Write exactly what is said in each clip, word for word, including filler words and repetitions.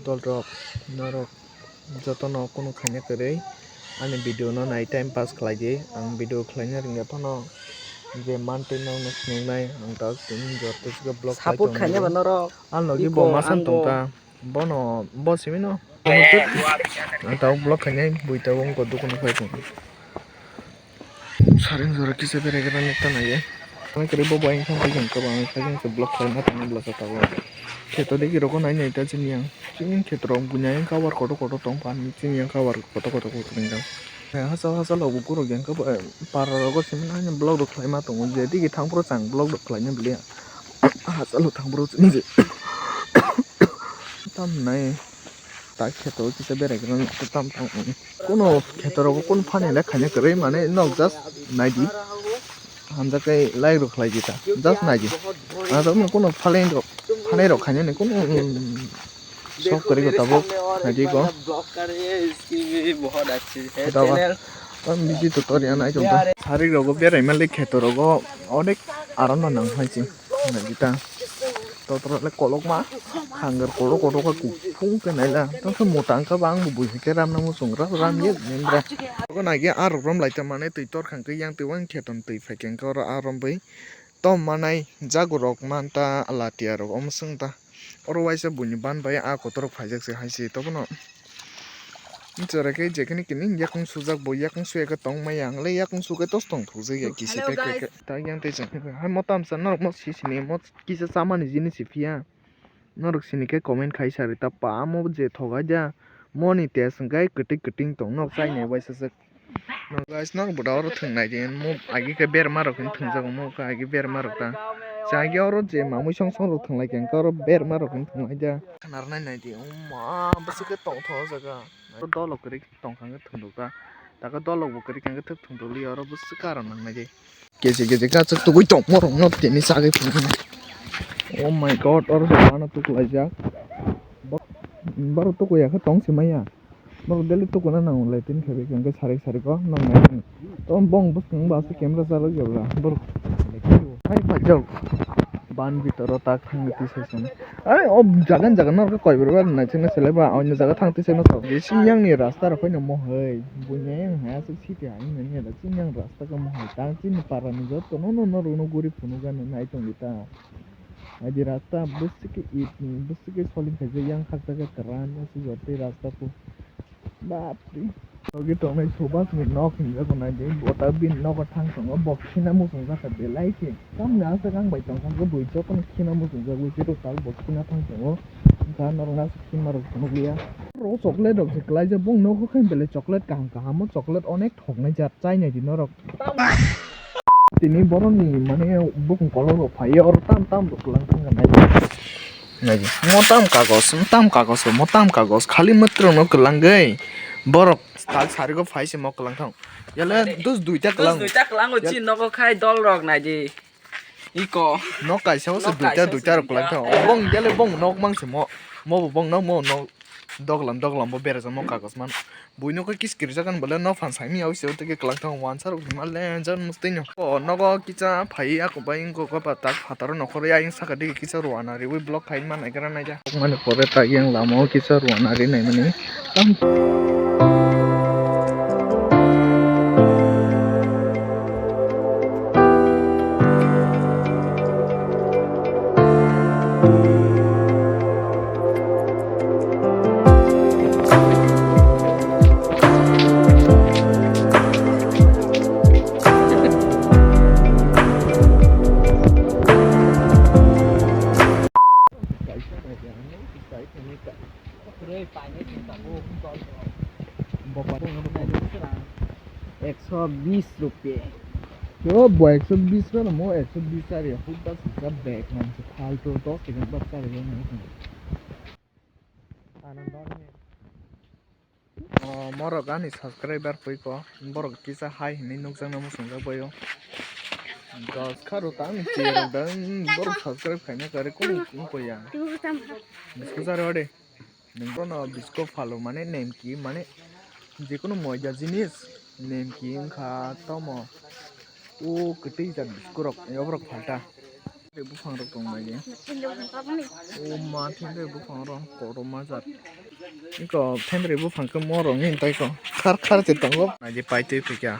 Dol rok, norok jotono kunu khaina kwrwi ani video no nai time pass khlai di. Ang video khlaina rwngya phano je mantwi nokno swnamnai ang tak tini jor tei vlog khlai support tongo khaina ba norok. Ang logi iko bo masa ang tong bo ta. Bono bo simi no. Ang tabuk vlog khainai bui tabuk wngkha dukano phai tong. Saring jora kisa berai gra nai ta nai ye. Ang kwrwi bo bai wngkha bai wngkha ba ang khaijang se vlog khlaina tangwi bwlasa tabuk. Kheto digi rokno nai nai ta chini yang. Chini kheto rok bunya yang cover kotor kotor tong pan chini yang cover kotor kotor kotor wngkha. Hachal hachal rok bo guruk yang khe para rogo simi nai vlog rok khlaima tongo je digi thang phuru chang vlog rok khlaina bwlwi. Hachalo thang bro chini je. Tam nai. Ta kheto kisa berai gra tam tam. Kuno kheto rogo kun phani le khaina kwrwi mane nok just nai di. Hamjak kai like rok khlai di ta. Just nai di. Ado mo kuno phaleng rok phanai rok khaina ni kuno sok kwrwi ko tabuk nai di ko. Dawa. Tam bisi tutorial nai tong ta. Sarik rogo berai male kheto rogo onek aram no nang hai si. Naidi ta. Totorok le kolokma. Hangar kotor kotor khe kuphung khe naila. Tongkhe mota wngkha ba ang bo buisi khe ramna muchung ram ram ye nindra. Abo naikhe arok rom lai ta mane twi torkhang khe yang twi wng kheton twi phai khe wngkha oro arom bai. Tom manai jago rok manta latia rok omo swng ta. Oro waisa buini ban bai a kotor rok phaijak se hai se tobono. Chwrai khe je khe ni kini yakung sujak bo yakung suya khe tong maya ang le yakung su khe tos tong thok jak ya kisi pek pek khe ta yang tei chwng hai mo tamsa norok mo si sini mo kisa chamani jinis si phiya norok sini khe comment khai sa rita pa mo je thok hai ja moni test hwnkhe kwtwi kwtwi tong nok chai nai waisa se. No guys, nok buda oro thwng nai di, mo agi khe berma rok hin thwng jago, mo khe agi berma rok ta. Sa agi oro je mamui song song rok thwng lai khe, oro berma rok hin thwng lai da. Khnar nai nai di, umma, bwswk khe tong tho o jaga. Dolok kwrwi tong kha khe thwng rok ta. Taka dolok bo kwrwi kha khe thwk thwng rok li oro bwswk khe aro nang nai di. Kechi kechi kachuk tugui tong mo rok no tini sagwi phunuknai. Oh my God, oro se ano tuklaijak. Bo-, borok tukuya khe tong se maya. Norok daily tukuna nango lai tini khe bikhe hwnkhe sarik sarik o norok nai tong. To bong bwskango bo aswk camera charwk ya bwla borok. Hai phaijak ban bitoro tak thangwi twi sesong. Ai o jaga ni jaga norok koi bwrwi bai naisingno selai ba oino jaga thang twi sesong. Bising yang ni rasta rok phai no mohai buini yang hai aswk city hai wngmani ya da chini yang rasta khe mohai tang chini para ni joto no norok no guri phunukgani nai tongdi ta. Aidi rasta bwswk khe it ni bwswk khe soling khaijak yang khakchak khe kwran aswk jotoi rasta po. Bapre. Logi tongnai Subhas ni nok hinjago naidi. Bo ta bini nogo thang tongo. Bo khina muchungjak kha belai khe. Tamni aswk ang bai tongkha khe bui jotono khina muchungjagwi se rwchap bo khina thang tongo. Wngkha norok aswk khima rok phunukliya. Oro chocolate rok se kwlaijak. Bong nogo khe belai chocolate kaham kaham o chocolate onek thoknai jat chai naidi norok. Tini borokni mane bukung kolok rok phai oro tam tam rok kwlang thang nai. Nai mo tam kagos, mo tam kagos, mo tam kagos khali mwtrwng no kwlangwi borok tal sarigo phai se mo kwlang thang. Yale dus duita kwlang. Duita kwlango chini nogo khai dol rok nai di. Iko. Nok kaisa o se duita duita rok kwlang thang. Bong yale bong nok mang se mo. Mo bo bong nok mo nok. Doglam doglam bo berajak mo kagos man. Buino khe kis kirijak ani bole no phan saimya oi se tei kwlak thang wansa rok hima lenjak mustino. O nogo kisa phai ako bai wngkha patak phataro nokhorwi ayang saka digi kisa rwana riwi block khai ma naigra naija. Mani pore ta yang lama o kisa rwana ri naimani. Ekso bis rupiya. Yo, bo ekso bis ka mo ekso bis ari hut das ka bag man se faltu dos taka bas ka re. O, morok ani subscriber pui ko, borok kisa hai hinwi nukjakna muchungjak bai o. Dos kha rw ta ani cherok da, borok subscribe khaina kare kunu wngkha ya. Bisko jare ode. Nwng bono bisko phalo mane nemki mane jekunu moida jinis nemki wngkha tomo. O kwtwi jat biskurok oborok phalta. Buphang rok tong bai de. O ma thindri buphang rok kotorma jat. Iko thindri buphang khe morok ni tai ko khar khar se tongo. Naidi paitwi phikya.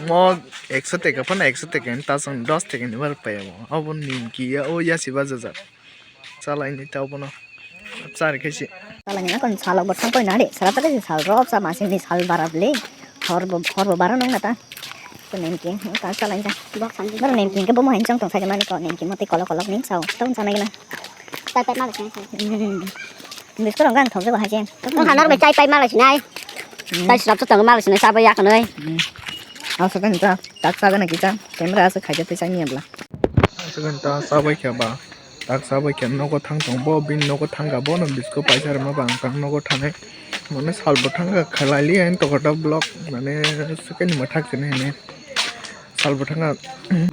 Mo ekso teka phano ekso teka ni ta chwng dos teka ni bar pai abo. Abo nimki ya o yasi bajajak. Chalai ni ta obono. Chari khe si. Chalai ni kon salo bo thang koi na de. Sala ta khe sal rok sa masing ni sal barap le. Hor bo, hor bo bara nung na ta. Ko nemki, ta chalai ta. Bok sanji. Boro nemki ke bo mo hen chong tong sa mani ko nemki mo tei kolok kolok ni sao. Tong sa nai na. Tai pai mala sinai. Hmm. Biskot rong gang thok jago hai je. Tong hanor be chai pai mala sinai. Hmm. Tai srap tong mala sinai sa ba yak noi. Hmm. Asa kan ta, tak sa gana kita. Camera asa khai jate sai ni abla. Asa kan ta sa bai kya ba. Tak sa bai khe nogo thang tong bo, bini nogo thang kha bono biskot paisa rwma ba ang tang nogo thanai. Mane sal bo thang kha khalai li ang tokota vlog mane second ma thak sini hene. Sal bo thang kha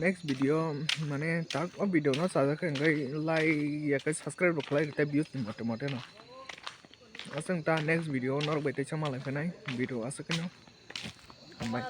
next video mane tak o video no sajak khe hwnkhe like ya khe subscribe bo khlai rwkhe views ni mote mote no. Aswk ta next video norok bai teisa malai phainai video aswk no. Hambai.